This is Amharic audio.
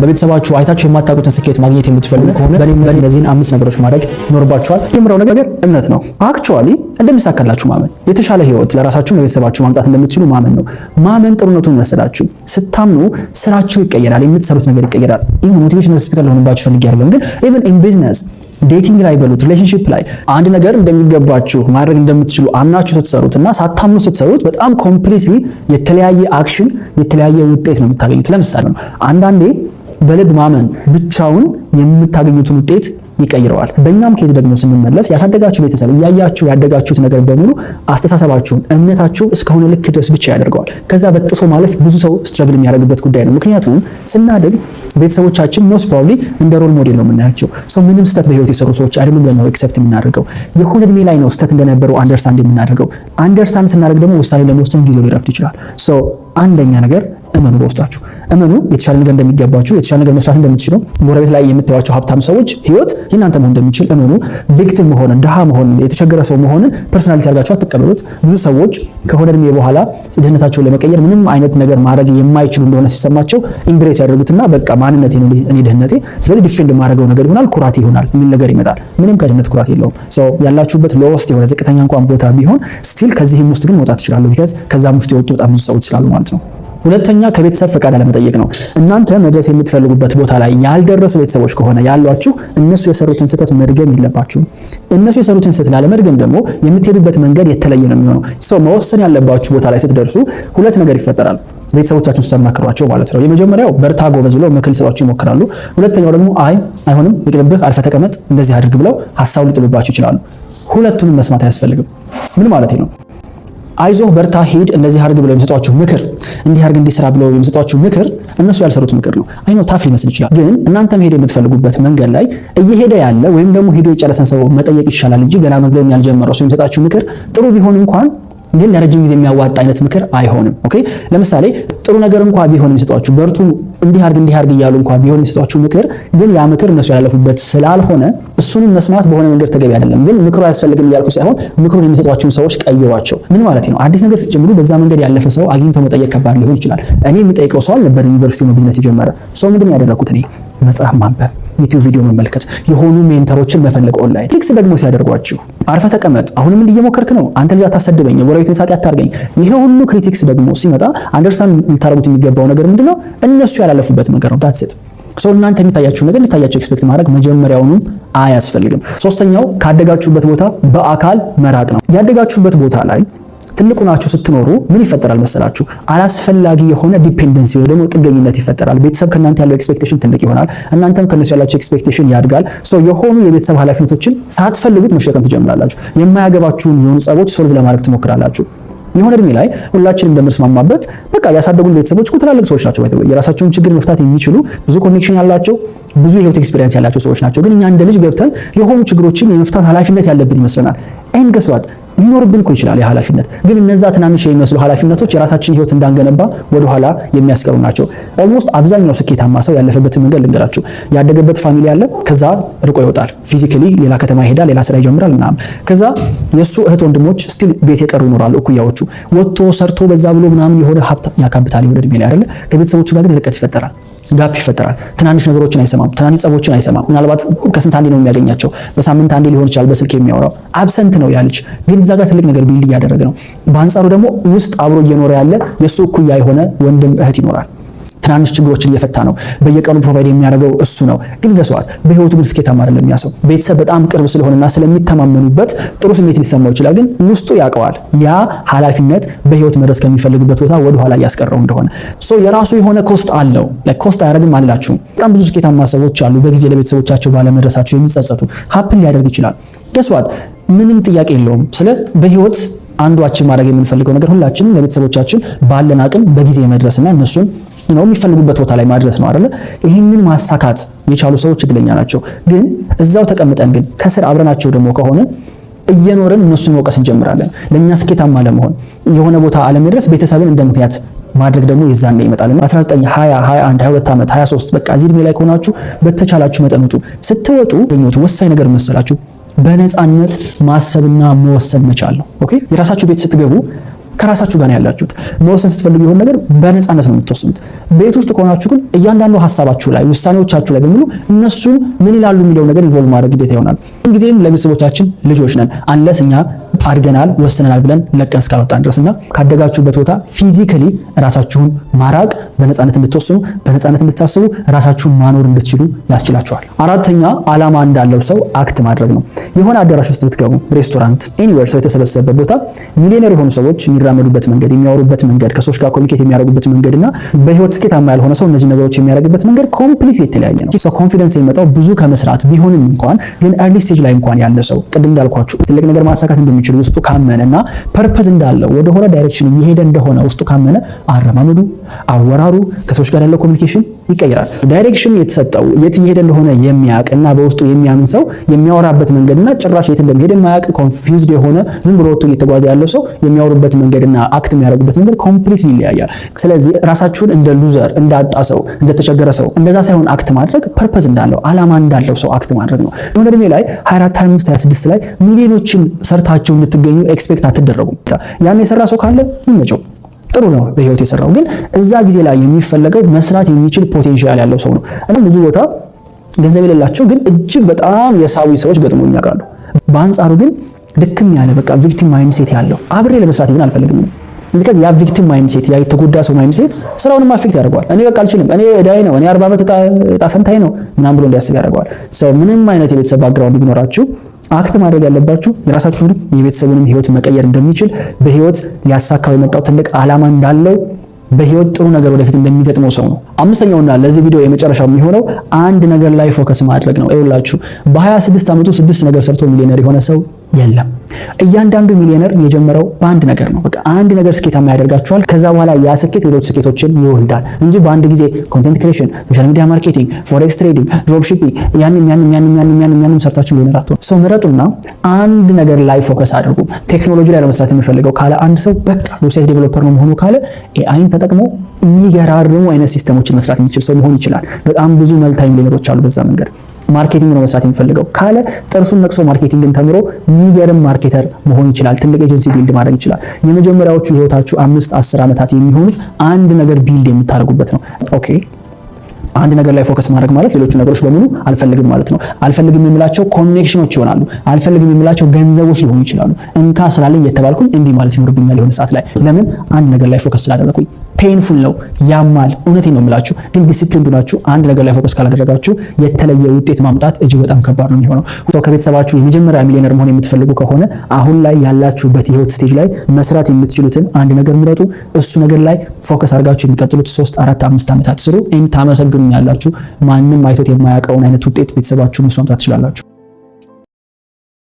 በቤተሰባችሁ አይታችሁ የማታውቁትን ስኬት ማግኘት የምትፈልጉ ከሆነ በእኔ እነዚህን አምስት ነገሮች ማድረግ ይኖርባችኋል። የመጀመሪያው ነገር እምነት ነው። Actually እንደሚሳካላችሁ ማመን፣ የተሻለ ህይወት ለራሳችሁ ለቤተሰባችሁ ማምጣት እንደምትችሉ ማመን ነው። ማመን ጥሩነቱን መሰላችሁ፣ ስታምኑ ስራችሁ ይቀየራል፣ የምትሰሩት ነገር ይቀየራል። ይህ motivational speaker ልሆንባችሁ ፈልጌ አይደለም፣ ግን even in business፣ dating ላይ በሉት፣ relationship ላይ አንድ ነገር እንደሚገባችሁ፣ ማድረግ እንደምትችሉ አምናችሁ ስትሰሩት እና ሳታምኑ ስትሰሩት በጣም completely የተለያየ action፣ የተለያየ ውጤት ነው የምታገኙት። ለምሳሌ ነው፣ አንዳንዴ በልብ ማመን ብቻውን የምታገኙትን ውጤት ይቀይረዋል። በእኛም case ደግሞ ስንመለስ ያሳደጋችሁ ቤተሰብ፣ እያያችሁ ያደጋችሁት ነገር በሙሉ አስተሳሰባችሁን፣ እምነታችሁ እስከሆነ ልክ ድረስ ብቻ ያደርገዋል። ከዛ በጥሶ ማለት ብዙ ሰው struggle የሚያደርግበት ጉዳይ ነው። ምክንያቱም ስናድግ ቤተሰቦቻችን most probably እንደ role model ነው የምናያቸው። So ምንም ስህተት በህይወት የሰሩ ሰዎች አይደሉም ብለን ነው accept የምናደርገው። የሆነ እድሜ ላይ ነው ስህተት እንደነበሩ understand የምናደርገው። Understand ስናደርግ ደግሞ ውሳኔ ለመወሰን ጊዜው ሊረፍድ ይችላል። So አንደኛ ነገር እመኑ፣ በውስጣችሁ እመኑ፣ የተሻለ ነገር እንደሚገባችሁ፣ የተሻለ ነገር መስራት እንደምትችሉ፣ ጎረቤት ላይ የምታዩቸው ሀብታም ሰዎች ህይወት የእናንተ መሆን እንደሚችል እመኑ። Victim መሆንን፣ ድሃ መሆንን፣ የተቸገረ ሰው መሆንን personality አድርጋችሁ አትቀበሉት። ብዙ ሰዎች ከሆነ እድሜ በኋላ ድህነታቸውን ለመቀየር ምንም አይነት ነገር ማድረግ የማይችሉ እንደሆነ ሲሰማቸው embrace ያደርጉትና በቃ ማንነቴ ነው እኔ ድህነቴ፣ ስለዚህ defend የማደርገው ነገር ይሆናል፣ ኩራት ይሆናል የሚል ነገር ይመጣል። ምንም ከድህነት ኩራት የለውም። So ያላችሁበት lowest የሆነ ዝቅተኛ እንኳን ቦታ ቢሆን still ከዚህም ውስጥ ግን መውጣት ትችላላችሁ። Because ከዛም ውስጥ የወጡ በጣም ብዙ ሰዎች ስላሉ ማለት ነው። ሁለተኛ ከቤተሰብ ፈቃድ አለመጠየቅ ነው። እናንተ መድረስ የምትፈልጉበት ቦታ ላይ ያልደረሱ ቤተሰቦች ከሆነ ያሏችሁ እነሱ የሰሩትን ስህተት መድገም የለባችሁም። እነሱ የሰሩትን ስህተት ላለመድገም ደግሞ የምትሄዱበት መንገድ የተለየ ነው የሚሆነው። So መወሰን ያለባችሁ ቦታ ላይ ስትደርሱ ሁለት ነገር ይፈጠራል። ቤተሰቦቻችሁን ስታማክሯቸው ማለት ነው። የመጀመሪያው በርታ፣ ጎበዝ ብለው ምክር ሊሰጧችሁ ይሞክራሉ። ሁለተኛው ደግሞ አይ አይሆንም፣ ይቅርብህ፣ አርፈህ ተቀመጥ፣ እንደዚህ አድርግ ብለው ሀሳብ ሊጥሉባችሁ ይችላሉ። ሁለቱንም መስማት አያስፈልግም። ምን ማለት ነው? አይዞህ፣ በርታ፣ ሂድ፣ እንደዚህ አድርግ ብለው የሚሰጧችሁ ምክር፣ እንዲህ አድርግ፣ እንዲህ ስራ ብለው የሚሰጧችሁ ምክር እነሱ ያልሰሩት ምክር ነው። I know tough ሊመስል ይችላል፣ ግን እናንተ መሄድ የምትፈልጉበት መንገድ ላይ እየሄደ ያለ ወይም ደግሞ ሄዶ የጨረሰን ሰው መጠየቅ ይሻላል እንጂ ገና መንገድ ያልጀመረው ሰው የሚሰጣችሁ ምክር ጥሩ ቢሆን እንኳን ግን ለረጅም ጊዜ የሚያዋጣ አይነት ምክር አይሆንም። Okay፣ ለምሳሌ ጥሩ ነገር እንኳን ቢሆን የሚሰጧችሁ፣ በርቱ፣ እንዲህ አድርግ፣ እንዲህ አድርግ እያሉ እንኳን ቢሆን የሚሰጧችሁ ምክር ግን ያ ምክር እነሱ ያላለፉበት ስላልሆነ እሱንም መስማት በሆነ መንገድ ተገቢ አይደለም። ግን ምክሩ አያስፈልግም እያልኩ ሳይሆን ምክሩን የሚሰጧችሁን ሰዎች ቀይሯቸው። ምን ማለት ነው? አዲስ ነገር ስትጀምሩ በዛ መንገድ ያለፈ ሰው አግኝቶ መጠየቅ ከባድ ሊሆን ይችላል። እኔ የምጠይቀው ሰው አልነበር፣ ዩኒቨርሲቲ ነው ቢዝነስ የጀመረ ሰው። ምንድን ነው ያደረኩት? እኔ መጽሐፍ ማንበብ፣ YouTube ቪዲዮ መመልከት፣ የሆኑ mentor ኦችን መፈለግ ኦንላይን። Critics ደግሞ ሲያደርጓችሁ አርፈህ ተቀመጥ፣ አሁንም እንዲህ እየሞከርክ ነው፣ አንተ ልጅ አታሰድበኝ፣ የጎረቤት መሳቂያ አታርገኝ። ይሄ ሁሉ critics ደግሞ ሲመጣ understand ልታደርጉት የሚገባው ነገር ምንድነው? እነሱ ያላለፉበት መንገድ ነው። That's it። So እናንተ የሚታያችሁ ነገር ሊታያቸው expect ማድረግ መጀመሪያውኑም አያስፈልግም። ሶስተኛው ካደጋችሁበት ቦታ በአካል መራቅ ነው። ያደጋችሁበት ቦታ ላይ ትልቁ ናችሁ ስትኖሩ ምን ይፈጠራል መሰላችሁ? አላስፈላጊ የሆነ dependency ወይ ደግሞ ጥገኝነት ይፈጠራል። ቤተሰብ ከእናንተ ያለው expectation ትልቅ ይሆናል። እናንተም ከነሱ ያላችሁ expectation ያድጋል። So የሆኑ የቤተሰብ ኃላፊነቶችን ሳትፈልጉት መሸከም ትጀምራላችሁ። የማያገባችሁን የሆኑ ጸቦች solve ለማድረግ ትሞክራላችሁ። የሆነ እድሜ ላይ ሁላችንም እንደምንስማማበት በቃ ያሳደጉን ቤተሰቦች እኮ ትላልቅ ሰዎች ናቸው። የራሳቸውን ችግር መፍታት የሚችሉ፣ ብዙ connection ያላቸው፣ ብዙ የህይወት experience ያላቸው ሰዎች ናቸው። ግን እኛ እንደ ልጅ ገብተን የሆኑ ችግሮችን የመፍታት ኃላፊነት ያለብን ይመስለናል። And guess what፣ ሊኖርብን እኮ ይችላል ያ ኃላፊነት። ግን እነዛ ትናንሽ የሚመስሉ ኃላፊነቶች የራሳችን ህይወት እንዳንገነባ ወደኋላ የሚያስቀሩ ናቸው። Almost አብዛኛው ስኬታማ ሰው ያለፈበትን መንገድ ልንገራችሁ። ያደገበት family አለ፣ ከዛ ርቆ ይወጣል። Physically ሌላ ከተማ ይሄዳል፣ ሌላ ስራ ይጀምራል ምናምን። ከዛ የሱ እህት ወንድሞች still ቤት የቀሩ ይኖራሉ፣ እኩያዎቹ። ወጥቶ ሰርቶ በዛ ብሎ ምናምን የሆነ ሀብት ያካብታል የሆነ እድሜ ላይ አይደለ። ከቤተሰቦቹ ጋር ግን ርቀት ይፈጠራል፣ gap ይፈጠራል። ትናንሽ ነገሮችን አይሰማም፣ ትናንሽ ጸቦችን አይሰማም። ምናልባት ከስንት አንዴ ነው የሚያገኛቸው፣ በሳምንት አንዴ ሊሆን ይችላል በስልክ የሚያወራው። Absent ነው ያ ልጅ፣ ግን እዛ ጋር ትልቅ ነገር build እያደረገ ነው። በአንጻሩ ደግሞ ውስጥ አብሮ እየኖረ ያለ የእሱ እኩያ የሆነ ወንድም እህት ይኖራል። ትናንሽ ችግሮችን እየፈታ ነው። በየቀኑ provide የሚያደርገው እሱ ነው። ግን guess what፣ በህይወቱ ግን ስኬታማ አይደለም ያ ሰው። ቤተሰብ በጣም ቅርብ ስለሆነና ስለሚተማመኑበት ጥሩ ስሜት ሊሰማው ይችላል። ግን ውስጡ ያውቀዋል ያ ኃላፊነት በህይወት መድረስ ከሚፈልግበት ቦታ ወደ ኋላ እያስቀረው እንደሆነ። So የራሱ የሆነ cost አለው። Like cost አያደርግም አልላችሁም። በጣም ብዙ ስኬታማ ሰዎች አሉ በጊዜ ለቤተሰቦቻቸው ባለመድረሳቸው የሚጸጸቱ። Happen ሊያደርግ ይችላል። Guess what፣ ምንም ጥያቄ የለውም። ስለ በህይወት አንዱ achieve ማድረግ የምንፈልገው ነገር ሁላችንም ለቤተሰቦቻችን ባለን አቅም በጊዜ መድረስና እነሱን ነው የሚፈልጉበት ቦታ ላይ ማድረስ ነው አይደለ? ይህንን ማሳካት የቻሉ ሰዎች እድለኛ ናቸው። ግን እዛው ተቀምጠን ግን ከስር አብረናቸው ደግሞ ከሆነ እየኖርን እነሱን መውቀስ እንጀምራለን። ለእኛ ስኬታማ ለመሆን የሆነ ቦታ አለመድረስ ቤተሰብን እንደ ምክንያት ማድረግ ደግሞ የዛኔ ይመጣል። 19፣ 20፣ 21፣ 22 ዓመት፣ 23፣ በቃ እዚህ እድሜ ላይ ከሆናችሁ በተቻላችሁ መጠን ውጡ። ስትወጡ ወሳኝ ነገር መሰላችሁ በነፃነት ማሰብና መወሰን መቻል ነው። Okay፣ የራሳችሁ ቤት ስትገቡ ከራሳችሁ ጋር ነው ያላችሁት። መወሰን ስትፈልጉ የሆነ ነገር በነፃነት ነው የምትወስኑት። ቤት ውስጥ ከሆናችሁ ግን እያንዳንዱ ሀሳባችሁ ላይ፣ ውሳኔዎቻችሁ ላይ በሙሉ እነሱ ምን ይላሉ የሚለው ነገር involve ማድረግ ግዴታ ይሆናል። ጊዜም ለቤተሰቦቻችን ልጆች ነን unless እኛ አድገናል ወስነናል ብለን ለቀን እስካልወጣን ድረስ። እና ካደጋችሁበት ቦታ physically ራሳችሁን ማራቅ በነፃነት እንድትወስኑ፣ በነፃነት እንድታስቡ፣ ራሳችሁን ማኖር እንድትችሉ ያስችላችኋል። አራተኛ ዓላማ እንዳለው ሰው act ማድረግ ነው። የሆነ አዳራሽ ውስጥ ብትገቡ፣ ሬስቶራንት፣ anywhere ሰው የተሰበሰበበት ቦታ፣ ሚሊዮነር የሆኑ ሰዎች የሚራመዱበት መንገድ፣ የሚያወሩበት መንገድ፣ ከሰዎች ጋር communicate የሚያደርጉበት መንገድ እና በህይወት ስኬታማ ያልሆነ ሰው እነዚህ ነገሮች የሚያደርግበት መንገድ completely የተለያየ ነው። So confidence የሚመጣው ብዙ ከመስራት ቢሆንም እንኳን ግን early stage ላይ እንኳን ያለ ሰው ቅድም እንዳልኳችሁ ትልቅ ነገር ማሳካት እንደሚችል ውስጡ ካመነ እና purpose እንዳለው፣ ወደሆነ direction እየሄደ እንደሆነ ውስጡ ካመነ አረማመዱ፣ አወራሩ፣ ከሰዎች ጋር ያለው communication ይቀይራል። Direction የተሰጠው፣ የት እየሄደ እንደሆነ የሚያውቅ እና በውስጡ የሚያምን ሰው የሚያወራበት መንገድና ጭራሽ የት እንደሚሄድ የማያውቅ፣ confused የሆነ፣ ዝም ብሎ ወጥቶ እየተጓዘ ያለው ሰው የሚያወሩበት መንገድና act የሚያደርጉበት መንገድ completely ይለያያል። ስለዚህ ራሳችሁን እንደ loser፣ እንዳጣ ሰው፣ እንደተቸገረ ሰው እንደዛ ሳይሆን act ማድረግ purpose እንዳለው፣ አላማ እንዳለው ሰው act ማድረግ ነው። የሆነ እድሜ ላይ 24፣ 25፣ 26 ላይ ሚሊዮኖችን ሰርታችሁ እንድትገኙ expect አትደረጉም። ያን የሰራ ሰው ካለ ይመቸው፣ ጥሩ ነው በህይወት የሰራው። ግን እዛ ጊዜ ላይ የሚፈለገው መስራት የሚችል potential ያለው ሰው ነው። እና ብዙ ቦታ ገንዘብ የሌላቸው ግን እጅግ በጣም የሳዊ ሰዎች ገጥሞኝ ያውቃሉ። በአንጻሩ ግን ድክም ያለ፣ በቃ victim mindset ያለው አብሬ ለመስራት ግን አልፈልግም። Because ያ victim mindset፣ ያ የተጎዳ ሰው mindset ስራውንም affect ያደርገዋል። እኔ በቃ አልችልም፣ እኔ እዳዬ ነው፣ እኔ 40 ዓመት እጣ ፈንታዬ ነው ምናምን ብሎ እንዲያስብ ያደርገዋል። So ምንም አይነት የቤተሰብ background ቢኖራችሁ act ማድረግ ያለባችሁ የራሳችሁንም የቤተሰቡንም ህይወት መቀየር እንደሚችል፣ በህይወት ሊያሳካው የመጣው ትልቅ ዓላማ እንዳለው፣ በህይወት ጥሩ ነገር ወደፊት እንደሚገጥመው ሰው ነው። አምስተኛውና ለዚህ ቪዲዮ የመጨረሻው የሚሆነው አንድ ነገር ላይ focus ማድረግ ነው። ይኸውላችሁ በ26 ዓመቱ ስድስት ነገር ሰርቶ ሚሊዮነር የሆነ ሰው የለም። እያንዳንዱ ሚሊዮነር የጀመረው በአንድ ነገር ነው። በቃ አንድ ነገር ስኬታማ ያደርጋችኋል። ከዛ በኋላ ያ ስኬት ሌሎች ስኬቶችን ይወልዳል እንጂ በአንድ ጊዜ content creation፣ social media marketing፣ forex trading፣ drop shipping፣ ያንም ያንም ያንም ያንም ያንም ያንም ሰርታችሁ ሚሊዮነር አትሆኑ። So ምረጡና አንድ ነገር ላይ focus አድርጉ። ቴክኖሎጂ ላይ ለመስራት የሚፈልገው ካለ አንድ ሰው በቃ website developer ነው መሆኑ ካለ AI ን ተጠቅሞ የሚገራርሙ አይነት system ኦችን መስራት የሚችል ሰው መሆን ይችላል። በጣም ብዙ multi ሚሊዮነሮች አሉ በዛ መንገድ። Marketing ነው መስራት የሚፈልገው ካለ ጥርሱን ነቅሶ marketing ን ተምሮ የሚገርም marketer መሆን ይችላል። ትልቅ agency build ማድረግ ይችላል። የመጀመሪያዎቹ ህይወታችሁ 5፣ 10 ዓመታት የሚሆኑት አንድ ነገር build የምታደርጉበት ነው። Okay፣ አንድ ነገር ላይ focus ማድረግ ማለት ሌሎቹ ነገሮች በሙሉ አልፈልግም ማለት ነው። አልፈልግም የምላቸው connection ኦች ይሆናሉ። አልፈልግም የምላቸው ገንዘቦች ሊሆኑ ይችላሉ። እንካ ስላለኝ የተባልኩኝ እንዲህ ማለት ይኖርብኛል የሆነ ሰዓት ላይ። ለምን? አንድ ነገር ላይ focus ስላደረኩኝ። Painful ነው፣ ያማል። እውነቴን ነው የምላችሁ። ግን ዲሲፕሊን ሆናችሁ አንድ ነገር ላይ focus ካላደረጋችሁ የተለየ ውጤት ማምጣት እጅግ በጣም ከባድ ነው የሚሆነው። ከቤተሰባችሁ የመጀመሪያ ሚሊዮነር መሆን የምትፈልጉ ከሆነ አሁን ላይ ያላችሁበት የህይወት stage ላይ መስራት የምትችሉትን አንድ ነገር ምረጡ። እሱ ነገር ላይ focus አድርጋችሁ የሚቀጥሉት 3፣ 4፣ 5 ዓመታት ስሩ። ይህም ታመሰግኑኛላችሁ። ማንም አይቶት የማያውቀውን አይነት ውጤት ቤተሰባችሁን ውስጥ ማምጣት ትችላላችሁ።